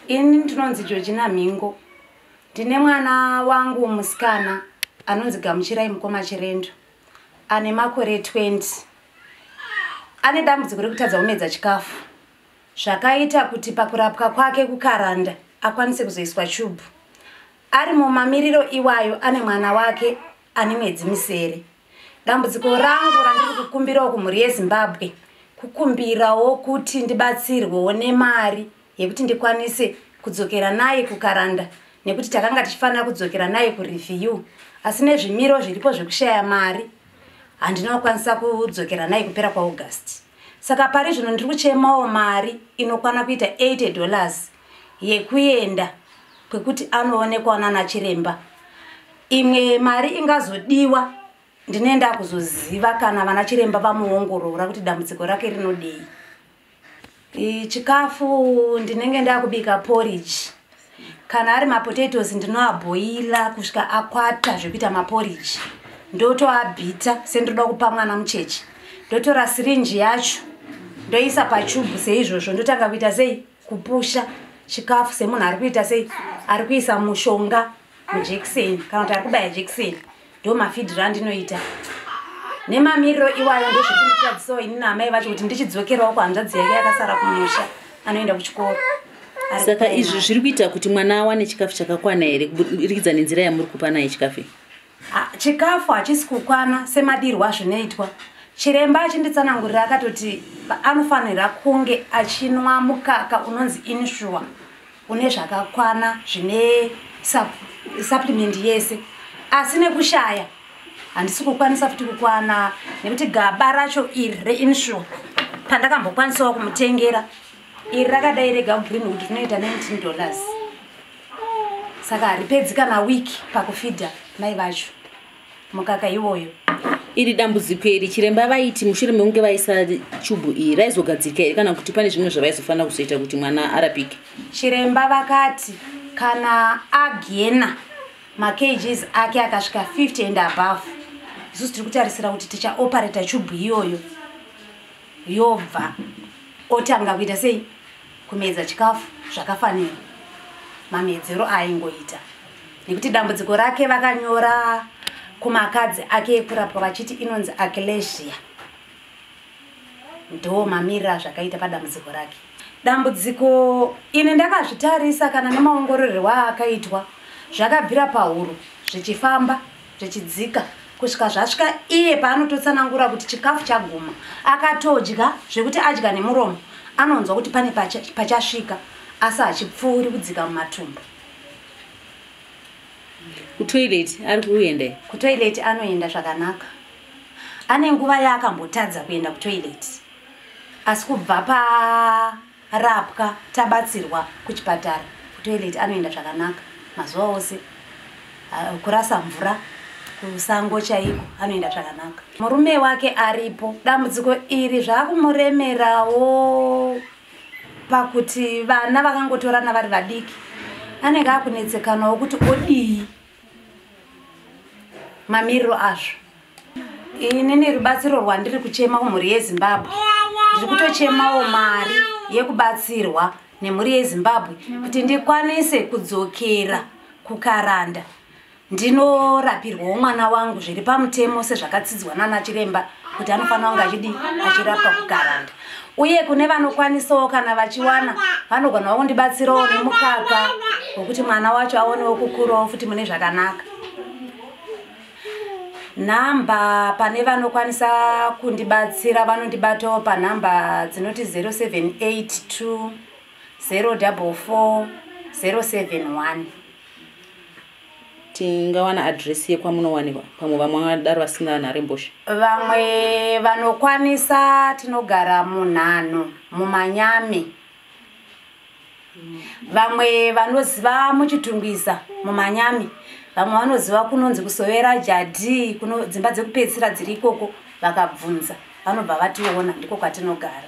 Ini ndinonzi Georgina Mhingo. Ndine mwana wangu musikana anonzi Gamuchirai Mukoma Chirendo. Ane makore 20. Ane dambudziko rekutadza kumedza chikafu. Zvakaita kuti pakurapwa kwake kuKaranda akwanise kuzoiswa chubhu. Ari mumamiriro iwayo ane mwana wake ane mwedzi misere. Dambudziko rangu randiri kukumbirawo kumhuri yeZimbabwe kukumbirawo kuti ndibatsirwewo nemari yekuti ndikwanise kudzokera naye kuKaranda nekuti takanga tichifanira kudzokera naye kureview asi nezvimiro zviripo zvekushaya mari handina kukwanisa kudzokera naye kupera kwaAugust. Saka pari zvino ndiri kuchemawo mari inokwana kuita $80 yekuenda kwekuti anoonekwa nana chiremba. Imwe mari ingazodiwa ndinoenda kuzoziva kana vana chiremba vamuongorora kuti dambudziko rake rinodei. Chikafu ndinenge ndakubika porridge. Kana ari mapotatoes ndinoabhoila kusvika akwata zvekuita maporridge. Ndotoabhita sendoda kupa mwana mucheche. Ndotora sirinji yacho ndoisa pachubhu seizvozvo ndotanga kuita sei kupusha chikafu semunhu ari kuita sei ari kuisa mushonga mujekiseni kana kuti ari kubaya jekiseni. Ndo mafidhiro andinoita. Nemamiriro iwayo ndozviri kunditadzisawo ini naamai vacho kuti ndichidzokerawo kuhanzvadzi yake yakasara kumusha anoenda kuchikoro. Saka izvi zviri kuita kuti mwana awane chikafu chakakwana here kuburikidza nenzira yamuri kupa naye chikafu? Chikafu hachisi kukwana semadirwo azvinoitwa. Chiremba achinditsanangurira akatoti anofanira kunge achinwa mukaka unonzi Ensure une zvakakwana zvine supplement yese. Asi nekushaya handisi kukwanisa futi kukwana nekuti gaba racho iri reEnsure pandakambokwanisawo kumutengera iri rakadai rega Greenwood rinoita $19. Saka haripedzi kana wiki pakufidha mai vacho mukaka iwoyo. Iri dambudziko iri chiremba vaiti mushure mekunge vaisa chubhu iyi raizogadzirika here kana kuti pane zvimwe zvavaizofanira kuzoita kuti mwana arapike? Chiremba vakati kana agena makgs ake akasvika 50 and above isusu tiri kutarisira kuti tichaopareta chubhu iyoyo yobva otanga kuita sei kumedza chikafu zvakafanira mamedzero aaingoita nekuti dambudziko rake vakanyora kumakadzi ake ekurapwa vachiti inonzi achalasia. Ndo mamiriro azvakaita padambudziko rake. Dambudziko ini ndakazvitarisa kana nemaongororerwo aakaitwa zvakabvira pahuro zvichifamba zvichidzika kusvika zvasvika iye paanototsanangura kuti chikafu chaguma. Akatodya zvekuti adya nemuromo anonzwa kuti pane pachasvika asi hachipfuuri kudzika mumatumbu. Kutoilet ari kuenda? Kutoilet anoenda zvakanaka. Ane nguva yaakambotadza kuenda kutoilet. Asi kubva parapwa tabatsirwa kuchipatara kutoilet anoenda zvakanaka mazuva ose. Kurasa mvura kusango chaiko anoenda zvakanaka. Murume wake aripo. Dambudziko iri zvakumuremerawo pakuti vana vakangotorana vari vadiki anenge akunetsekanawo kuti odii mamiriro azvo. Inini rubatsiro rwandiri kuchema kumhuri yeZimbabwe ndiri kutochemawo mari yekubatsirwa nemhuri yeZimbabwe kuti ndikwanise kudzokera kuKaranda ndinorapirwawo mwana wangu zviri pamutemo sezvakatsidzwa nana chiremba kuti anofanira kunge achidi achirapwa kuKaranda. Uye kune vanokwanisawo kana vachiwana vanogonawo kundibatsirawo nemukaka wekuti mwana wacho aonewo kukurawo futi mune zvakanaka. Nhamba pane vanokwanisa kundibatsira vanondibatawo panhamba dzinoti 0782 044 071. Tingawana adhiresi yekwamunowanikwa pamwe vamwe vangadaro vasina nharembozha? Vamwe vanokwanisa tinogara munhano muManyame. Vamwe vanoziva muChitungwiza muManyame. Vamwe vanoziva kunonzi kusovera Jadhi kuno dzimba dzekupedzisira dziri ikoko vakabvunza vanobva vationa ndiko kwatinogara.